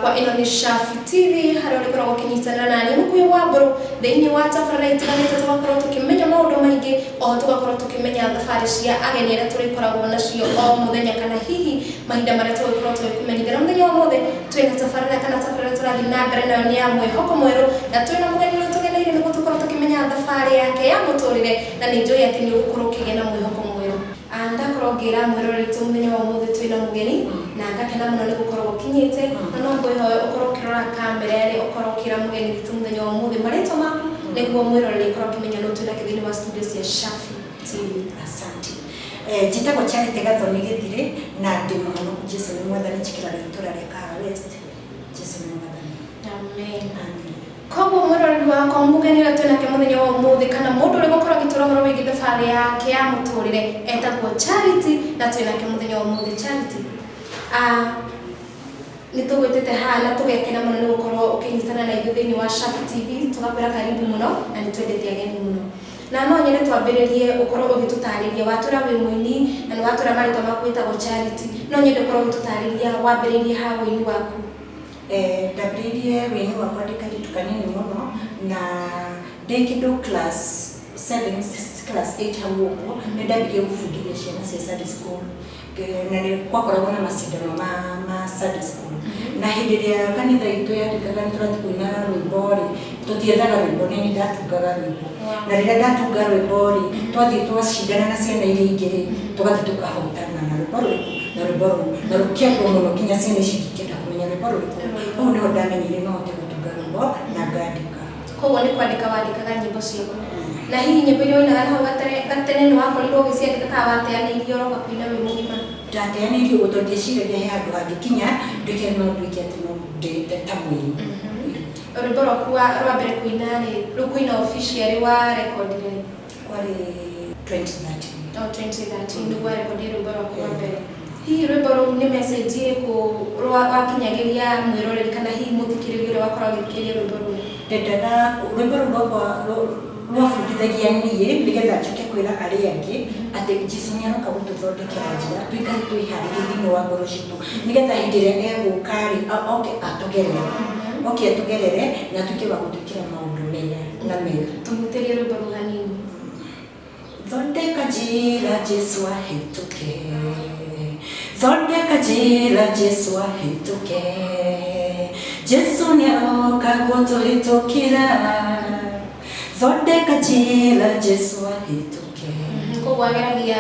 Wakwa, ĩno nĩ Shafi TV harĩa ũrĩkoragwo ũkĩnyitanĩra na niĩ Mũkuhĩ wa Mbũrũ thĩinĩ wa tabarĩra itiganĩte, tũgakorwo tũkĩmenya maũndũ maingĩ, oho tũgakorwo tũkĩmenya thabarĩ cia ageni arĩa tũrĩkoragwo nacio o mũthenya kana hihi mahinda marĩa tũgũkorwo tũgĩkũmenyithia. Na mũthenya wa ũmũthĩ twĩna tabarĩra kana tabarĩra tũrathiĩ na mbere nayo nĩ ya mwĩhoko mwerũ, na twĩna mũgeni ũrĩa tũgeneire nĩguo tũkorwo tũkĩmenya thabarĩ yake ya mũtũrĩre, na nĩ njũĩ atĩ nĩ ũgũkorwo ũkĩgĩa na mwĩhoko mwerũ. Ndakorwo ngĩra mwĩroreri witũ mũthenya wa ũmũthĩ twĩna mũgeni na ngakena mũno nĩ gũkorwo ũkinyĩte, na no ngwĩhoe ũkorwo ũkĩrora kamera ĩrĩa, ũkorwo ũkĩra mũgeni witũ mũthenya wa ũmũthĩ marĩtwa maku nĩguo mwĩroreri akorwo akĩmenya nũ twĩnake thĩinĩ wa studio cia Shafi TV. Asante. Njĩtagwo Charity Gathoni Gĩthirĩ na ndĩ mũhonoku. Jesu nĩ Mwathani. Njikaraga itũra rĩa Kahawa West. Jesu nĩ Mwathani. Amen. Amen. Koguo mwĩroreri wakwa, mũgeni ũrĩa twĩnake mũthenya wa ũmũthĩ kana mũndũ ũrĩa ũgũkorwo agĩtwĩra ũhoro wĩgiĩ thabarĩ yake ya mũtũrĩre etagwo Charity, na twĩnake mũthenya wa ũmũthĩ. Charity, nĩ tũgwĩtĩte haha na tũgekena mũno nĩ gũkorwo ũkĩnyitana na ithuĩ thĩinĩ wa Shafi TV. Tũgakwĩra karibu mũno na nĩ twendete ageni mũno, na no nyende twambĩrĩrie ũkorwo ũgĩtũtarĩria. Watwĩra wĩ mũini na nĩ watwĩra marĩtwa maku wĩtagwo Charity, no nyende ũkorwo ũgĩtũtarĩria wambĩrĩirie ha ũini waku. Ndambĩrĩirie wĩini wakwa ndĩ kairĩtu kanini mũno, na ndĩ kĩndũ class 7, class 8 hau ũguo nĩ ndambirie gũbundithia ciana cia Sunday school. Na nĩ gwakoragwo na macindano ma Sunday school, na hĩndĩ ĩrĩa kanitha itũ yatuĩkaga nĩ tũrathiĩ kũina rwĩmbo rĩ, tũtiethaga rwĩmbo, nĩ niĩ ndatungaga rwĩmbo. Na rĩrĩa ndatunga rwĩmbo rĩ, twathiĩ twacindana na ciana iria ingĩ rĩ, tũgathiĩ tũkahotana na rwĩmbo rũrĩkũ? Na rwĩmbo rũu, na rũkĩendwo mũno nginya ciana icio ingĩ ikĩenda kũmenya rwĩmbo rũrĩkũ. Hau nĩho ndamenyire no hote gũtunga rwĩmbo na ngandĩka. Koguo nĩ kwandĩka wandĩkaga nyĩmbo ciaku. Na hihi nyĩmbo iria wainaga na hau gatene nĩ wakorirwo ũgĩciandĩka kana wateanĩirie ũroka kũina wĩ mũgima? Ndateanĩirie ũguo tondũ ndieciragia he handũ hangĩkinya nduĩke no nduĩke atĩ no ndĩ ta mũini. Rwĩmbo rwaku rwa mbere kũina rĩ, rĩu kũina officially wa rekondire rĩ? Kwarĩ 2013. O 2013 nĩguo warekondire rwĩmbo rwaku rwa mbere. Hihi rwĩmbo rũu nĩ message ĩrĩkũ wakinyagĩria mwĩroreri kana hihi mũthikĩrĩria ũrĩa wakorwo agĩthikĩrĩria rwĩmbo rũu? Ndendaga rwĩmbo rũu rwakwa rwabundithagia niĩ nĩgetha njoke kwĩra arĩa angĩ atĩ Jesu nĩ aroka gũtũthondekera njĩra, tũikare twĩharĩrie thĩinĩ wa ngoro citũ nĩgetha hĩndĩ ĩrĩa egũka rĩ, oke atũgerere, oke atũgerere na atuĩke wa gũtwĩkĩra maũndũ mega na mega. Tũhutĩrie rwĩmbo rũu hanini. Thondeka njĩra Jesu ahĩtũke, thondeka njĩra Jesu ahĩtũke, Jesu nĩaroka gũtũhĩtũkĩra, thondeka njĩra Jesu ahĩtũke. Koguo ageragia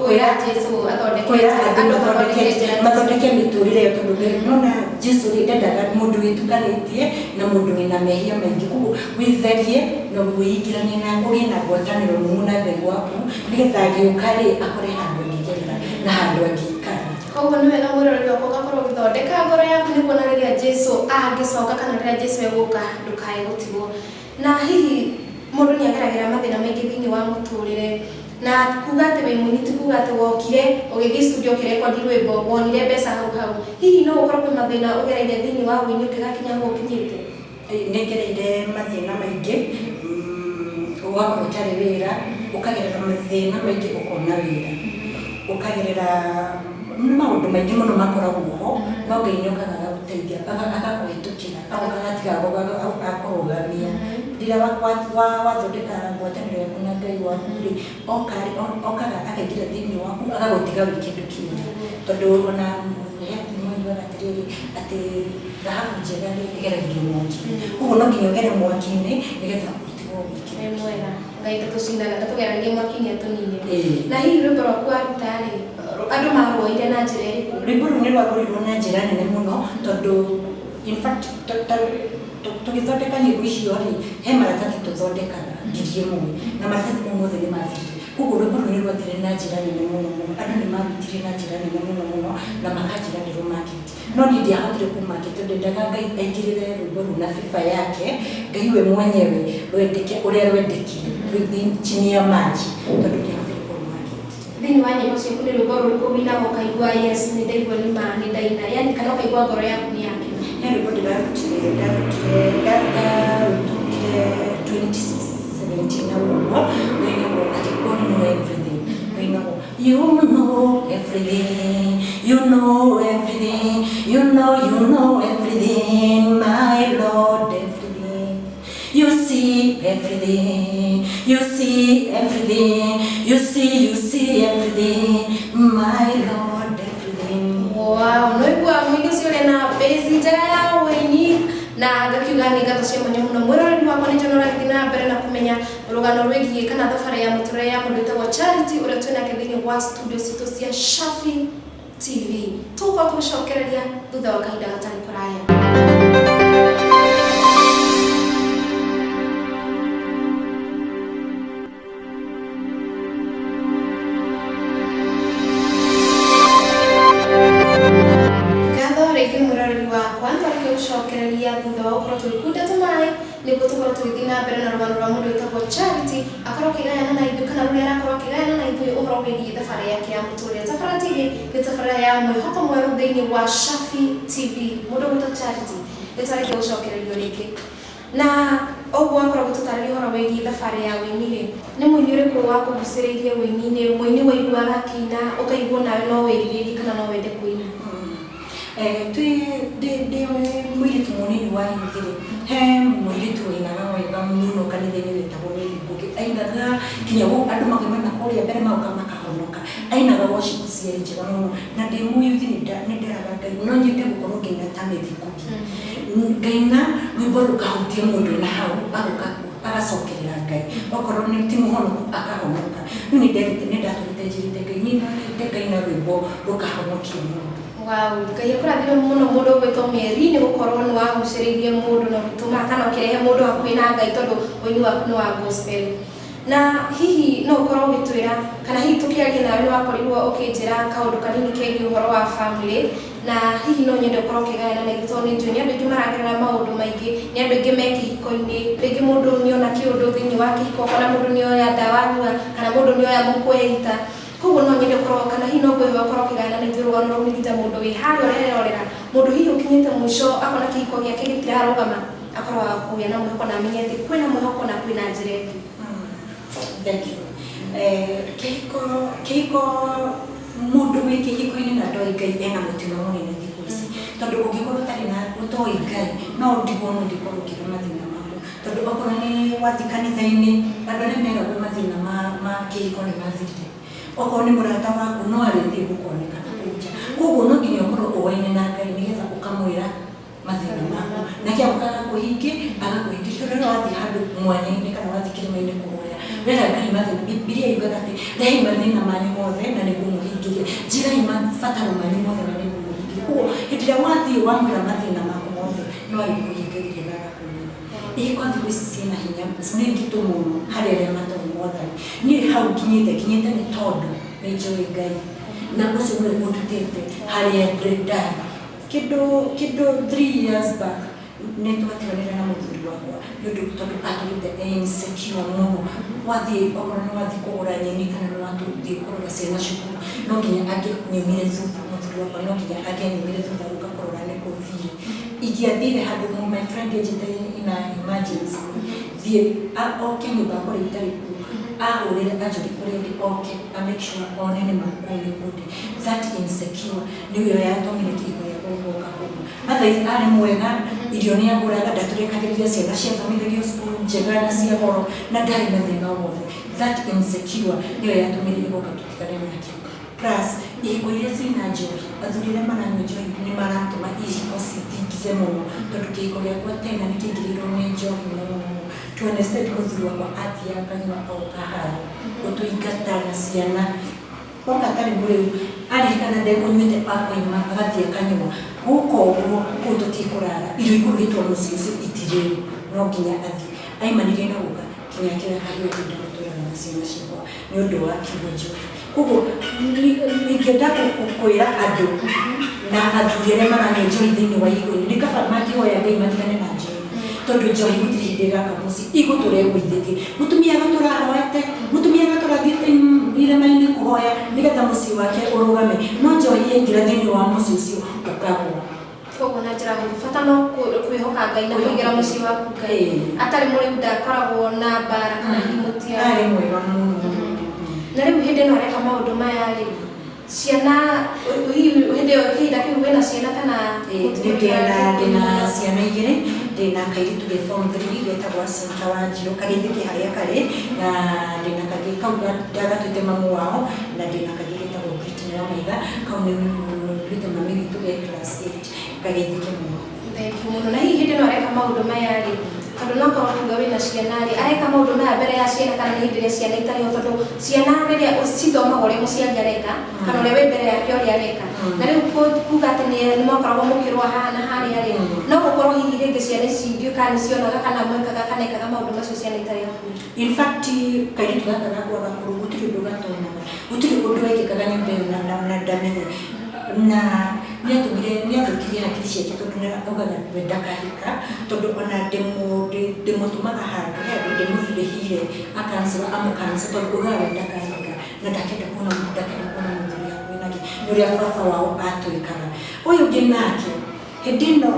kwĩra Jesu athondeke kwĩra andũ andũ mathondeke njĩra. Mathondeke mĩtũrĩre ĩyo, tondũ nona Jesu rĩ, ndendaga mũndũ wĩtukanĩtie na mũndũ wĩna mehia maingĩ. Koguo wĩtherie na wĩingĩranie na ũgĩe na ngwatanĩro nũmu na Ngai waku nĩgetha agĩũka rĩ, akore handũ angĩgerera na handũ angĩikara. Koguo nĩ wega mwĩroreri wakwa ũgakorwo ũgĩthondeka ngoro yaku nĩguo na rĩrĩa Jesu angĩcoka kana rĩrĩa Jesu egũka ndũkae gũtigwo. Na hihi mũndũ nĩ ageragĩra mathĩna maingĩ thĩinĩ wa mũtũrĩre, na kuga atĩ wĩ mũini ti kuga atĩ wokire ũgĩthiĩ studio ũkĩrekondi rwĩmbo wonire mbeca hau hau. Hihi no gũkorwo kwĩ mathĩna ũgereire thĩinĩ wa ũini ũngĩgakinya hau ũkinyĩte? Nĩ ngereire mathĩna maingĩ. Ũgakorwo ũtarĩ wĩra, ũkagerera mathĩna maingĩ ũkona wĩra, ũkagerera nĩ maũndũ maingĩ mũno makoragwo ho, no Ngai nĩ okaga agagũteithia, agakũhĩtũkĩra, agoka agatiga akũrũgamia. Rĩrĩa wathondeka ngwatanĩro yaku na Ngai waku rĩ, oka rĩ, okaga akaingĩra thĩinĩ waku, agagũtiga wĩ kĩndũ kĩega, tondũ ona he moigaga atĩrĩrĩ, atĩ thahabu njega rĩ, ĩgeragĩrio mwaki-inĩ. Koguo no nginya ũgere mwaki-inĩ nĩgetha ũtigwo wĩ Nĩ kĩndũ mwega Ngai ndatũcinaga, ndatũgeragia mwaki-inĩ atũnine. Ĩĩ. Na hihi rwĩmbo rwaku waruta rĩ, andũ marwoire na njĩra ĩrĩkũ? Rwĩmbo rũu nĩ rwagũrirwo na njĩra nene mũno, tondũ in fact tũgĩthondeka nyĩmbo icio rĩ, he maratathi tũthondekaga 1000, na maratathi mau mothe nĩ mathirire. Koguo rwĩmbo rũu nĩ rwathire na njĩra nene mũno mũno. Andũ nĩ marutire na njĩra nene mũno mũno na makanjĩra ndĩrũmarket, no niĩ ndiahotire kũmarket tondũ ndendaga Ngai aingĩrĩre rwĩmbo rũu na favor yake, Ngai we mwenyewe rwendeke ũrĩa rwendekire rwĩ chini ya maji, tondũ ndiahotire kũrũmarket. Thĩinĩ wa nyĩmbo ciaku nĩ rwĩmbo rũrĩkũ wĩinaga ũkaigua, "Yes, nĩ ndaigua nĩ ma nĩ ndaina," yani kana ũkaigua ngoro yaku nĩ yakena? He rwĩmbo ndĩrarutire, ndarutire ndarutire 2017 na ũguo, rwĩnagwo atĩ "God know everything". Rwĩnagwo You know everything, you know everything, you know everything, my Lord, everything. You see everything, you see everything, you see everything, my Lord, everything. Wow, no igua mũini ũcio ũrĩa na bass njega ya wĩini na ngakiuga nĩ ngatho cia mwanya mũno. Mwĩroreri wakwa nĩ njona ũrathiĩ na mbere na kũmenya rũgano rwĩgiĩ kana thabarĩ ya mũtũrĩre ya mũndũ wĩtagwo Charity ũrĩa twĩ nake thĩinĩ wa studio citũ cia Shafi TV. Tũgũkorwo tũgĩcokereria thutha wa kahinda gatarĩ kũraya. Ngatho rĩngĩ mwĩroreri wakwa, nĩtwarĩkia gũcokereria thutha wa gũkorwo tũgĩkunda tũmaĩ nĩguo tũkorwo tũgĩthiĩ na mbere na rũgano rwa mũndũ wĩtagwo Charity akorwo akĩgayana na ithuĩ kana rũrĩa arakorwo akĩgayana na ithuĩ ũhoro wĩgiĩ thabarĩ yake ya mũtũrĩre. Tabarĩra TV nĩ tabarĩra ya mwĩhoko mwerũ thĩinĩ wa Shafi TV. Mũndũ ũgwĩtwo Charity nĩtwarĩkia gũcokererio rĩngĩ na ũguo akorwo gũtũtarĩria ũhoro wĩgiĩ thabarĩ ya wĩini rĩ, nĩ mũini ũrĩkũ wakũgucĩrĩirie wĩini-inĩ, mũini waiguaga akĩina ũkaigua nawe no wĩrirĩrie kana no wende kũina? Twĩ ndĩ mũirĩtu mũnini wa youth rĩ, he mũirĩtu wainaga wega mũno kanitha-inĩ wetagwo Mary Ngugi. Ainaga nginya andũ makoima na kũrĩa mbere magoka makahonoka. Ainaga worship ciarĩ njega mũno na ndĩ mũyuthi nĩ nderaga Ngai no nyende gũkorwo ngĩina ta Mary Ngugi. Ngaina rwĩmbo rũkahutia mũndũ wĩna hau agoka agacokerera Ngai, okorwo nĩ ti mũhonoku akahonoka. Rĩu nĩ nderĩte nĩ ndatũrĩte njĩrĩte Ngai niĩ no nyende ngaina rwĩmbo rũkahonokia mũndũ. Wow, Ngai akũrathime mũno mũndũ ũgwĩtwo Mary nĩ gũkorwo nĩ wagucĩrĩirie mũndũ na ũgĩtũma kana ũkĩrehe mũndũ hakuhĩ na Ngai tondũ ũini waku nĩ wa gospel. Na hihi no ũkorwo ũgĩtwĩra kana hihi tũkĩaria nawe nĩ wakorirwo ũkĩnjĩra kaũndũ kanini kegiĩ ũhoro wa family, na hihi no nyende ũkorwo ũkĩgayana na ithuĩ tondũ nĩ njũĩ nĩ andũ aingĩ maragerera maũndũ maingĩ, nĩ andũ aingĩ me kĩhiko-inĩ, rĩngĩ mũndũ nĩona kĩũndũ thĩinĩ wa kĩhiko, kana mũndũ nĩoya ndawa anyua, kana mũndũ nĩoya mũkweita. Koguo no nyende ũkorwo kana hihi no ngwĩhoya ũkorwo ũkĩgayana na ithuĩ rũgano rũu nĩ ta mũndũ wĩ harĩa ũrerorera, mũndũ hihi ũkinyĩte mũico akona kĩhiko gĩake gĩtirarũgama, akorwo wa kũgĩa na mwĩhoko na amenye atĩ kwĩna mwĩhoko na kwĩna njĩra ĩngĩ. Thank you. Kĩhiko mũndũ wĩ kĩhiko-inĩ na ndoĩ Ngai ena mũtino mũnene thikũ ici, tondũ ũngĩkorwo ũtarĩ na ũtoĩ Ngai no ũndigwo no ũngĩkorwo ũkĩra mathĩna maku, tondũ okorwo nĩ wathiĩ kanitha-inĩ andũ arĩa meragwo mathĩna ma kĩhiko nĩ mathirire, okorwo nĩ mũrata waku no arĩthiĩ gũkonekana kũu nja. Koguo no nginya ũkorwo ũwaine na Ngai nĩgetha ũkamwĩra mathĩna maku nake agoka agakũhingĩria tondũ rĩrĩa wathiĩ handũ mwanya-inĩ kana wathiĩ kĩrĩma-inĩ kũhoya wera Ngai mathĩna, Bibilia yugaga atĩ rehei mathĩna manyu mothe na nĩngũmũhingĩria, njĩrai mabataro manyu mothe na nĩngũmũhingĩria. Koguo hĩndĩ ĩrĩa wathiĩ wamwĩra mathĩna maku mothe no arĩkũhingagĩria na agakũnina. Ihiko thikũ ici ciĩna hinya nĩ nditũ mũno harĩ arĩa matoĩ Mwathani. Niĩ hau nginyĩte nĩ tondũ nĩ njũĩ Ngai na ũcio nĩwe ũndutĩte harĩa ndarĩ. Kĩndũ 3 years back nĩ twatiganire na mũthuri wakwa nĩ ũndũ tondũ atũrĩte e insecure mũno. Wathiĩ okorwo nĩ wathiĩ kũgũra nyeni kana nĩ wathiĩ kũrora ciana cukuru no nginya angĩanyumire thutha, mũthuri wakwa no nginya angĩanyumire thutha gũka kũrora nĩ kũthiĩ. Ingĩathire handũ my friend anjĩte ina emergency thiĩ oke nyũmba akorwo itarĩ kuo ahũrĩre anjũrie kũrĩa ndĩ oke a make sure one nĩ ma kũu nĩkuo ndĩ. That insecure nĩyo yatũmire kĩhiko gĩakwa gĩgoka kũgwa. Otherwise arĩ mwega, irio nĩ agũraga, ndatũrekagĩrĩria ciana ciathomithagio cukuru njega na cia goro na ndarĩ na thĩna o wothe. That insecure nĩyo yatũmire igoka tũtigane nake. Plus ihiko iria ciĩna njohi, athuri arĩa maranyua njohi nĩ maratũma ihiko cithingithe mũno tondũ kĩhiko gĩakwa tena nĩ kĩingĩrĩirwo nĩ njohi mũno mũno. To an extent mũthuri wakwa athiaga akanyua agoka haro gũtũingata na ciana oka atarĩ mũrĩu aririkana ndekũnyuĩte akoima agathiĩ akanyua gũka ũguo kũu tũtikũrara irio ikũrugĩtwo mũciĩ ũcio itirĩo no nginya athiĩ aimanirie na gũka nginya akĩoya kahiũ akĩenda gũtũrana na ciana ciakwa nĩ ũndũ wa kiugo njohi. Koguo ingĩenda kwĩra andũ na athuri arĩa maranyua njohi thĩinĩ wa ihiko-inĩ nĩ kaba mangĩhoya Ngai matigane na njohi tondũ njohi gũtirĩ hĩndĩ ĩgaka mũciĩ igũtũra ĩgũithĩtie. Mũtumia agatũra ahoete, mũtumia agatũra athiĩte irĩma-inĩ kũhoya nĩgetha mũciĩ wake ũrũgame, no njohi yaingĩra thĩinĩ wa mũciĩ ũcio ũkagũa. Koguo na njĩra hũthũ bata no kwĩhoka Ngai na kũigĩra mũciĩ waku Ngai. Atarĩ mũrĩu ndakoragwo na mbara kana hihi mũtia. Arĩ mwega mũno. Na rĩu hĩndĩ ĩno areka maũndũ maya rĩ, ciana hihi hĩndĩ ĩyo kĩhinda kĩu wĩna ciana kana? Ndĩna ciana igĩrĩ. Ndĩna kairĩtu ge form 3 getagwo Assumpta Wanjirũ, kagĩthĩke harĩa karĩ, na ndĩna kangĩ kau ndagatuĩte mamu wao, na ndĩna kangĩ getagwo Britney wa Maitha, kau nĩ nduĩte mami witũ, ge class 8, kageithĩke mũno. Thank you mũno. Na hihi hĩndĩ ĩno areka maũndũ maya rĩ, tondũ no korwo kuga wĩna ciana rĩ, areka maũndũ maya mbere ya ciana kana nĩ hĩndĩ ĩrĩa ciana itarĩ ho? Tondũ ciana rĩrĩa cithomaga ũrĩa mũciari areka kana ũrĩa wĩ mbere yake ũrĩa areka. Na rĩu kuga atĩ nĩ mwakoragwo mũkĩrũa haha na harĩa rĩ, no gũkorwo hihi rĩngĩ ciana ici ndiũĩ kana nĩ cionaga kana mwekaga kana ekaga maũndũ macio ciana itarĩ hakuhĩ. In fact, kairĩtu gaka gakwa gakũrũ gũtirĩ ũndũ gatonaga, gũtirĩ ũndũ wekĩkaga nyũmba ĩyo na ndamenye, na nĩatũmire nĩathũkirie hakiri ciake, tondũ augaga we ndakahika, tondũ ona ndĩmũtũmaga handũ he handũ ndĩmũrĩhire akansũra amũkansũ, tondũ augaga we ndakahika na ndakenda kuona mũthuri hakuhĩ nake, nĩ ũrĩa baba wao atwĩkaga. Ũyũ ũngĩ nake hĩndĩ ĩno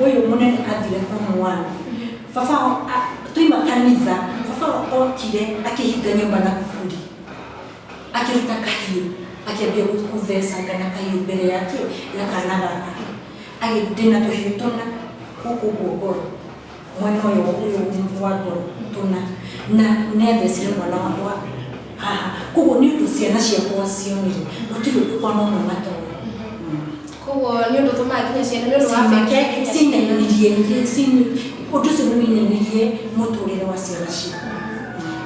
ũyũ mũnene athire form 1, baba wao twaima kanitha, baba wao okire akĩhinga nyũmba na kuburi, akĩruta kahiũ, akĩambia gũthecanga na kahiũ mbere yake ya kana gaka. Ndĩna tũhiũ tũna gũkũ ũguo ngoro, mwena ũyũ wa ngoro tũna, na nĩathecire mwana wakwa haha. Koguo nĩ ũndũ ciana ciakwa cionire, gũtirĩ ũndũ ona ũmwe matoĩ. Koguo nĩ ũndũ ũtũmaga nginya ciana nĩ ũndũ wa Cimake cinainirie, ũndũ ũcio nĩ winainirie mũtũrĩre wa ciana ciakwa.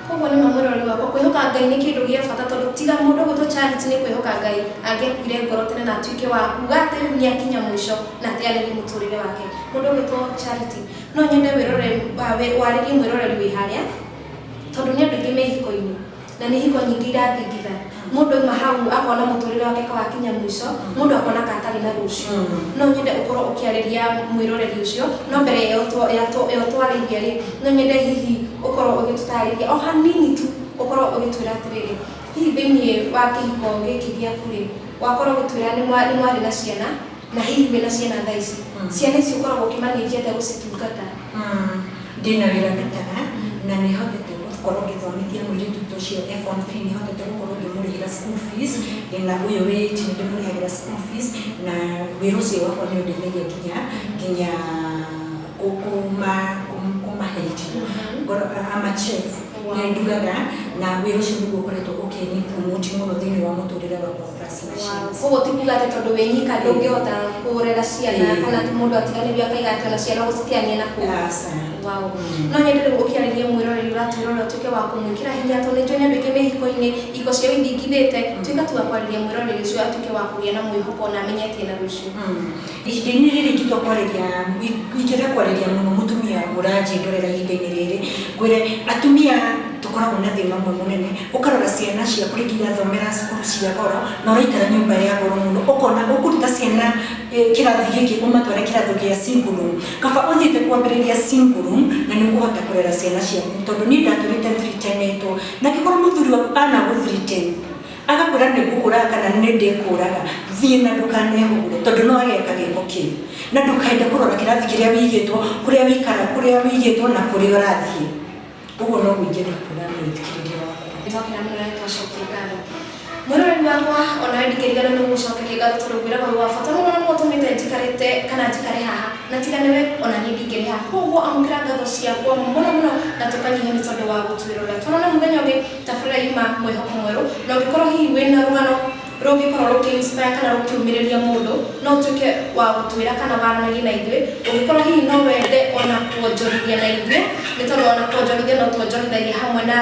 Koguo nĩ mwĩroreri wakwa, kwĩhoka Ngai nĩ kĩndũ gĩa bata, tondũ tiga mũndũ gwĩtwo Charity nĩ kwĩhoka Ngai, angĩakuire ngoro tene na atuĩke wa kuga atĩ rĩu nĩ akinya mũico na ateanĩrie mũtũrĩre wake. Mũndũ gwĩtwo Charity, no nyende warĩrie mwĩroreri wĩ harĩa, tondũ nĩ andũ aingĩ me ihiko-inĩ na nĩ ihiko nyingĩ irathingitha. Mũndũ auma hau akona mũtũrĩre wake ka wakinya mũico, mũndũ akona ka atarĩ na rũciũ. No nyende ũkorwo ũkĩarĩria mwĩroreri ũcio, no mbere ya ũtwarĩirie rĩ, no nyende hihi ũkorwo ũgĩtũtarĩria o hanini tu, ũkorwo ũgĩtwĩra atĩrĩrĩ, hihi thĩinĩ wa kĩhiko gĩkĩ gĩaku rĩ, wakorwo ũgĩtwĩra nĩ mwarĩ na ciana, na hihi wĩna ciana thaa ici, ciana ici ũkoragwo ũkĩmanĩnjia atĩa gũcitungata? Ndĩna wĩra ndutaga na nĩ hotete gũkorwo ngĩthomithia mũirĩtu ta ũcio e form 3, nĩ hotete gũkorwo ngĩmũrĩhĩra school fees. Ndĩna ũyũ wĩ 8, nĩ ndĩmũrĩhagĩra school fees, na wĩra ũcio wakwa nĩ ũndeithagia nginya kũmahe irio. I'm a chef. Nĩ ndugaga, na wĩra ũcio nĩguo ũkoretwo ũkĩni promote mũno thĩinĩ wa mũtũrĩre wakwa plus na ciana. Koguo ti kuga atĩ tondũ wĩ nyika ndũngĩhota kũrera ciana, kana atĩ mũndũ atiganĩrio akaiga atĩ ona ciana gũcitiania na kũu. Aca. Wow. No nyende rĩu ũkĩarĩria mwĩroreri ũratwĩrorera, ũtuĩke wa kũmwĩkĩra hinya, tondũ nĩ njũĩ nĩ andũ aingĩ me ihiko-inĩ, ihiko ciao ithingithĩte. Tuĩka tu wa kwarĩria mwĩroreri ũcio atuĩke wa kũgĩa na mwĩhoko na amenye atĩ ena rũciũ. Ihinda-inĩ rĩrĩ ingĩtua kwarĩria, ingĩenda kwarĩria mũno mũtumia ũranjĩndorera ihinda-inĩ rĩrĩ, ngwĩre atumia tũkoragwo na thĩna ũmwe mũnene. Ũkarora ciana ciaku rĩngĩ irathomera cukuru cia goro na ũraikara nyũmba ya goro mũno, ũkona ũkũruta ciana kĩrathi gĩkĩ ũmatware kĩrathi gĩa single room, kaba ũthiĩte kwambĩrĩria single room na nĩ ũkũhota kũrera ciana ciaku, tondũ niĩ ndatũrĩte threatenetwo. Na angĩkorwo mũthuri waku anagũ-threaten agakwĩra nĩ ngũkũraga kana nĩ ndĩkũraga, thiĩ na ndũkanehũgũre, tondũ no ageka gĩko kĩu. Na ndũkaende kũrora kĩrathi kĩrĩa wĩigĩtwo, kũrĩa wĩikara, kũrĩa wĩigĩtwo na kũrĩa ũrathiĩ. Ũguo noguo ingĩenda kwĩra mwĩthikĩrĩria wakwa. Twakena mũno na twacokia ngatho. Mwĩroreri wakwa, onawe ndingĩriganĩrwo nĩ gũgũcokeria ngatho, tondũ ngwĩraga wĩ wa bata mũno na nĩwe ũtũmĩte njikarĩte kana njikare haha, na tiga nĩwe ona niĩ ndingĩrĩ haha. Koguo amũkĩra ngatho ciakwa mũno mũno na tũkanyiha nĩ tondũ wa gũtwĩrorera. Tuonane mũthenya ũngĩ, tabarĩra yuma mwĩhoko mwerũ. Na ũngĩkorwo hihi wĩna rũgano rũngĩkorwo rũkĩ inspire kana rũkĩũmĩrĩria mũndũ, no ũtuĩke wa gũtwĩra kana waranĩrie na ithuĩ. Ũngĩkorwo hihi no wende ona kuonjorithia na ithuĩ, nĩ tondũ ona kuonjorithia no tuonjorithagia hamwe na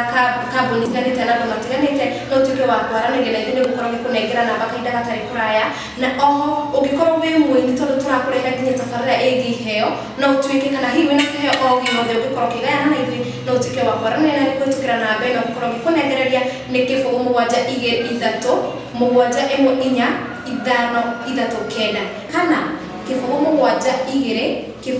kambuni itiganĩte na andũ matiganĩte, no ũtuĩke wa kwaranĩria na ithuĩ, nĩ gũkorwo ngĩkũnengera namba kahinda gatarĩ kũraya. Na oho ũngĩkorwo wĩ mũini, tondũ tũrakũrehera nginya tabarĩra ĩgiĩ iheo, no ũtuĩke kana hihi wĩna kĩheo o gĩothe ũngĩkorwo ũkĩgayana na ithuĩ, no ũtuĩke wa kwaranĩria na nĩ kũhĩtũkĩra namba ĩno ngũkorwo ngĩkũnengereria, nĩ 0723714 539, kana 07200004215,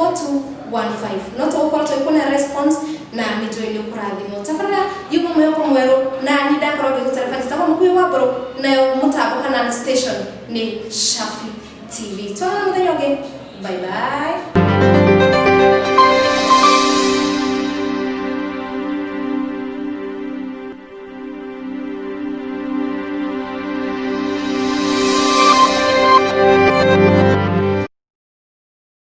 0720004215. No tũgũkorwo tũgĩkũne response na nĩ njũĩ nĩ ũkũrathimwo. Tabarĩra yuma mwĩhoko mwerũ, na niĩ ndakorwo ngĩgũtereba njĩtagwo Mũkuĩ wa Mbũrũ, nayo mũtambo kana station nĩ Shafi TV. Tuonana mũthenya ũngĩ, bye bye.